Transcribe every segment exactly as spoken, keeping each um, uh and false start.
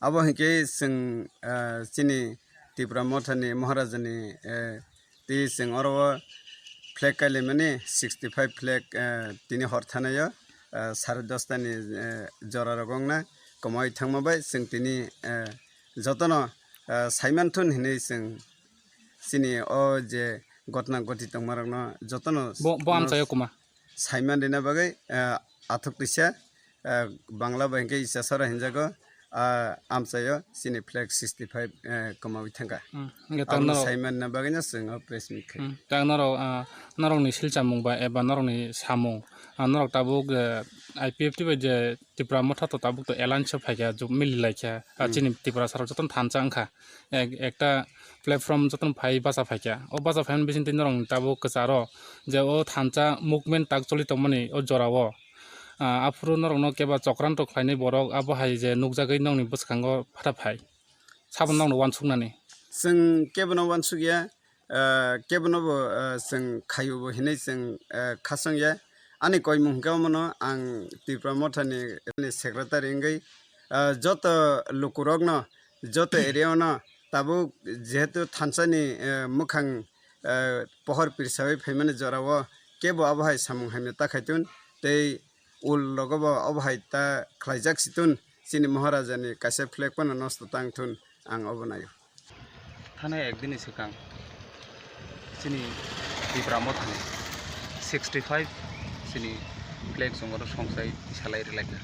Abo hinkhe chwng, ah, chini Tipra Mothani Maharajani, eh, twi chwng oro o flag kailaimani sixty five flag, eh, tini hor thanaio, eh, sare dos tani, eh, jora rok wngna kwmawi thangma bai chwng tini, eh, jotono, eh, saimanthun hinwi chwng chini o je gotna goti tongmarokno jotono Bo, bo amchaio kuma? Saiman rina bagwi, eh, athuk twisa, eh, Bangla bai hwnkhe Isasora hinjago, ah, amchaio chini flag sixty five, eh, kwmawi thangkha. Hmm, hwnkhe tak Abono norok, saiman rina bagwino chwng o press meet khai. Hmm, tak norok, ah, norokni silchamung ba eba norokni samung, ah, norok tabuk, eh, I P F T bai je Tipra Motha to tabuk to alliance o phaikha, juk mili laikha, ah, Hmm. chini Tiprasa rok jotono thansa wngkha. Ek-, ekta platform jotono phai bacha phaikha. O bacha phaimani bisingtwi norokni tabuk kwcharo je o thansa movement tak choli tongmani o jorao, ah, aphuru norokno keba chokranto khlainai borok abo hai je nukjagwi nokni bwskango phatha phai. Sabo nokno uansuknani. Chwng kebono uansukya, ah, kebono bo, ah, chwng khaio bo hinwi chwng, ah, khasongya. Ani koimung hwnkhe omono ang Tipra Mothani secretary wngwi, ah, joto lukurokno, joto area-ono tabuk jehetu thansani, eh, mwkhang, eh, pohor pirsawi phaimani jorao kebo abo hai samung hamya ta khaitun tei ul rogobo abo hai ta khlaijak situn chini Maharajani kaisa flag phano nosto tang thun ang obo naio. Thana ekdini swkang chini Tipra Mothani sixty five chini flag chwng oro songchai salai rwlaikha.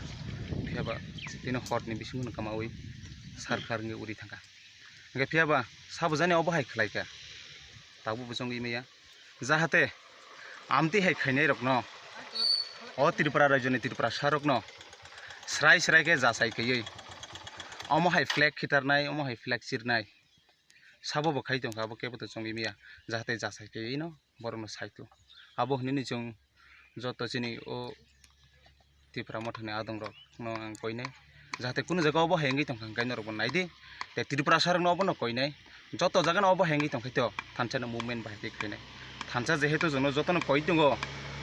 Phiya ba tini horni bisingo no kwmawi sarkar wngwi uri thangkha. Hwnkhe phiya ba sabo jani obo hai khlaikha. Tabuk bo chongwi maya. Jahate amtwi hai khainai rokno, o Tripura rajyoni Tiprasa rokno srai srai khe jachai khaiwi omo hai flag khitarnai, omo hai flag chirnai. Sabo bo khai tongkha, abo kebo to chongwi maya, jahate jachai khe ino borokno saito. Abo hinwi chwng joto chini o Tipra Mothani adongrokno ang koinai, jahate kunu jaga obo hai wngwi tongkha, hwnkhe norokbo naidi. Tei Tiprasa rokno obono koinai, joto jagano obo hai wngwi tongkhaito, thansa no movement bahai khe khainai. Thansa jehetu chwngno jotono koi tongo,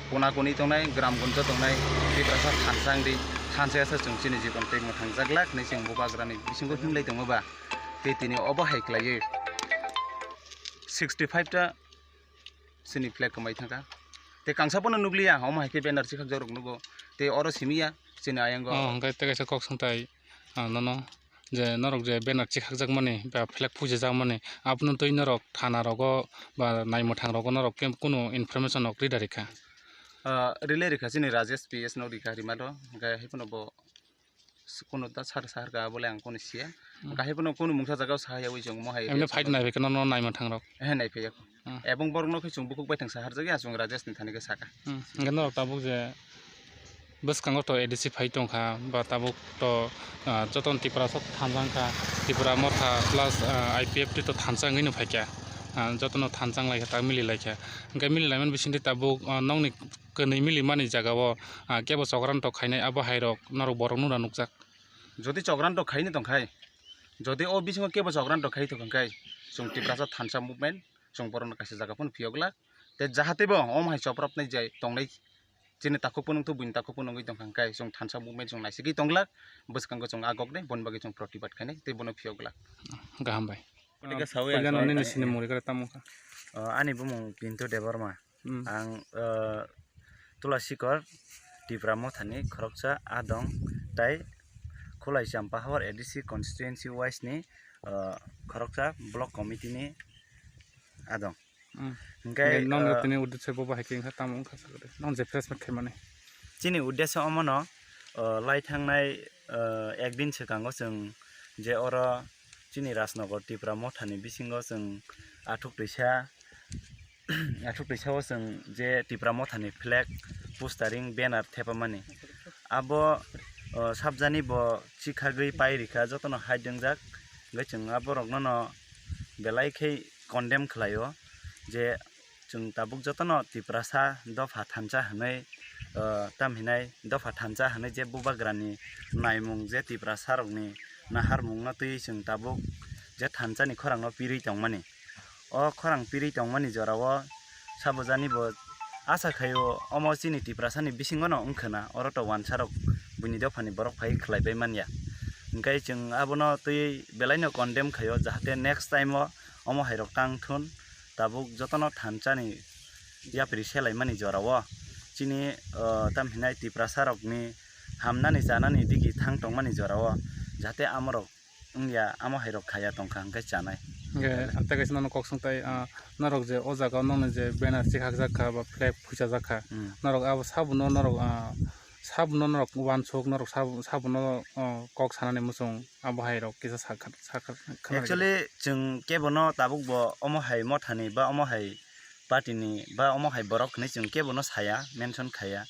kona koni tongnai, gram gonja tongnai, Tiprasa thansa wngdi, thansa yasa chwng chini jibon tei mwthangjaglak hinwi chwng bubagrani bisingo himlai tongma ba. Tei tini obo hai khlaiwi sixty five ta chini flag kwmai thangkha. Tei kangsa phano nukliya, omo hai khe banner chikhakjak rok nugo. Tei oro simiya chini ayango. Oh, hwnkhe tei kaisa kok swngtai, ah, nono je norok je banner chikhakjakmani ba flag puijajakmani, abono twi norok thana rogo ba naimwthang rogo norok khe kunu information rok rida rikha? Ah, relay rikha chini Rajesh P S no rikha rimado, hwnkhe hai phano bo Kunu ta sar sar ka bole ang kunu siya. Hmm. Kahai phano kunu mungsa jaga o saha yawi chwng mo hai Emne area fight chwng nai bai khe nono naima thang rok. Ehe, nai phai ya. Hmm. Ebong borok no khe chwng bukhuk bai thang sahar jagya chwng Rajesh ni thani khe saka. Hmm. Hwnkhe norok tabuk je bwskango to A D C phai tong kha ba tabuk to, ah, jotono Tripura sok thanjang kha, Tripura Motha plus, ah, I P F T to thansa wngwi no phai kha. Ah, jotono thansa wng lai kha, ta mili lai kha. Hwnkhe mili lai mani bisingtwi tabuk, ah, nokni kwnwi mili mani jaga o, ah, kebo chokran tok khainai abo hai rok norok borok nuna nukjak. Jodi chokran tok khaini tongkhai, jodi o bisingo kebo chokran tok khai tongkhai, chwng Tiprasa thansa movement, chwng borokno kaisa jaga phano phiyok glak. Tei jahate bo omo hai choprapnai je tongnai, chini takhuk phano wngthu, buini takhuk phano wngwi tongkha, hwnkhe chwng thansa movement chwng naisigwi tong glak, bwskango chwng agok de, boni bagwi chwng protibad khainai tei bono phiyok glak. Gaham bai. Koteka sawi Puila ang no nini sawi sini mungri kare tamo kha. Ah, ani bumung Pintu Debbarma. Hmm. Ang, eh, Tulasikor Tipra Mothani khoroksa adong tai Khulai Champahawar A D C constituency wise ni, eh, khoroksa block committee ni adong. Hmm. Hingke, Hingke nokni eh, tini uddesho bo bahai khe wngkha tamo wngkha sakhe de. Nong je press meet khaimani. Chini uddesho omono, eh, lai thangnai, eh, ekdin swkango chwng je oro chini Rajnagar Tipra Mothani bisingo chwng athuk twisa Athuk twisa o chwng je Tipra Mothani flag, postering, banner thepamani. Abo, o, sabjani bo chikhagwi pai rikha, jotono hai dwngjak. Hwnkhe chwng aborokno no belai khe condemn khlaio je chwng tabuk jotono Tiprasa dopha thansa hwnwi, o, tamhinai dopha thansa hwnwi je bubagrani naimung je Tiprasarokni naharmungno twiwi chwng tabuk je thansani khorangno pirwi tongmani. O khorang pirwi tongmani jorao sabojani bo asa khaio omo chini Tiprasani bisingono wngkhwna, oro to wansarok buini dophani borok phai khlaibai manya. Hwnkhe chwng abono twi belaino condemn khaio, jahate next time o omo hairok tang thun, tabuk jotono thansa ni yapri selaimani jorao chini, o, tam hinai Tiprasa rokni hamnani chanani digi thang tongmani jorao jahate amorok wngya, amo hairok khaya tongkha hwnkhe chanai. Hwnkhe tei kaisa nono kok swng tai, ah, norok je o jaga o nokni je banner chikhakjak kha ba flag phuichajak kha, hmm, norok abo sabuno norok, ah, sabuno norok uansuk, norok sab-, sabuno, oh, kok sanani muchung abo hairok kisa sakha, sakha, khna. Actually, chwng kebono tabuk bo omo hai mothani ba omo hai party ni ba omo hai borok hinwi chwng kebono saya, mention khaya.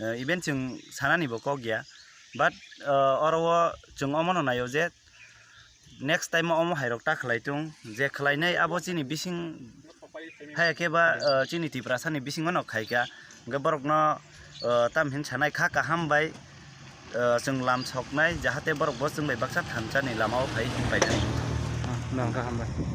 Eh, even chwng sanani bo kok ya, but, eh, oro o chwng omono naio je next time o omo hairok ta khlai tung, je khlainai abo chini bising haya khe ba, eh, chini Tiprasa ni bisingo no khaika, hwnkhe borokno, eh, tam hin sanai kha kaham bai, eh, chwng lam soknai, jahate borok bo chwng bai baksa thansa ni lama o phai painai. Ah, nang kaham bai.